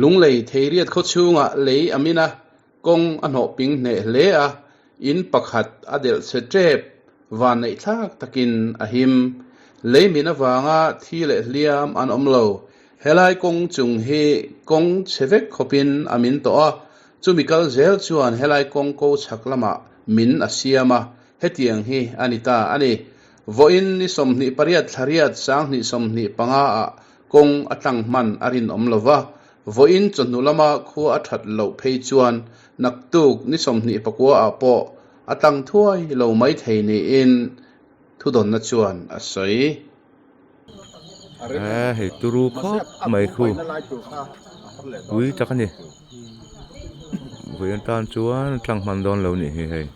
Lunglei Theiriat khaw chhungah lei a min a, kawng a hnawh ping hneh hle a, in pakhat a delh chhe tep vanneih thlak takin a him. Lei min avanga thi leh hliam an awm lo. Helai kawng chung hi kawng chhe vek khawpin a min tawh a, chumi kal zel chuan helai kawng ko chhak lamah min a siam a, hetiang hi a ni ta a ni. Vawiin ni 28 thlariat 2025 ah kawng a tlang hman a rinawm lo va, vawiin chawhnu lama khua a that loh phei chuan naktuk ni 29 ah pawh a tlang thuai lo mai thei niin thudawnna chuan a sawi. He hei turu khawp mai khu pui tak a ni vawiin tan chuan tlang hman dawn lo nih hi hei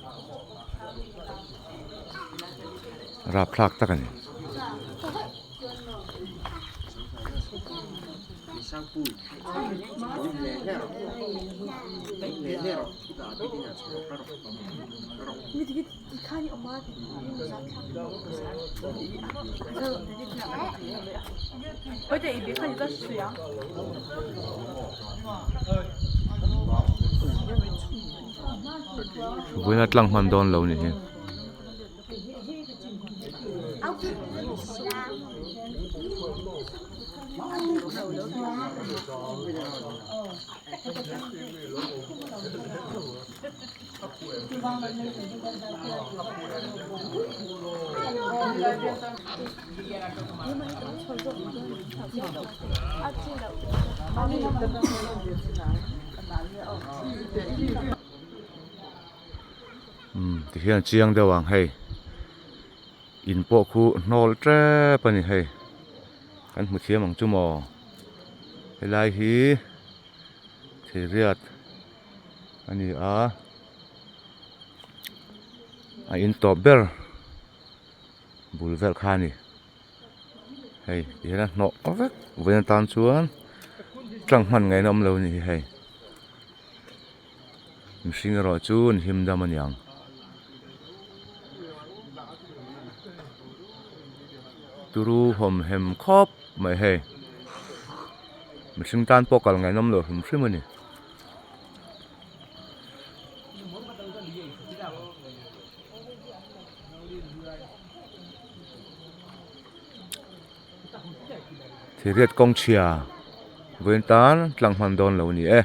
rapthlak tak a ni. Vawiin a tlang hman dawn lo nih hi. Umm tihian chiang deuh ang hei in pawh khu hnawl tep a ni hei kan hmu thiam ang chu maw helai hi thiriat a ni a a in tawp ber bul vel kha a ni hei tihian a hnawh vek vawiin atan chuan tlang hman ngaihna awm lo a ni hi hei. Mihring erawh chu an him dam a niang. Turu hawm hem khawp mai hei. Mihring tan pawh kal ngaihnawm loh hrim hrim a ni. Thiriat kawng chhia vawiin tan tlang hman dawn lo a ni e.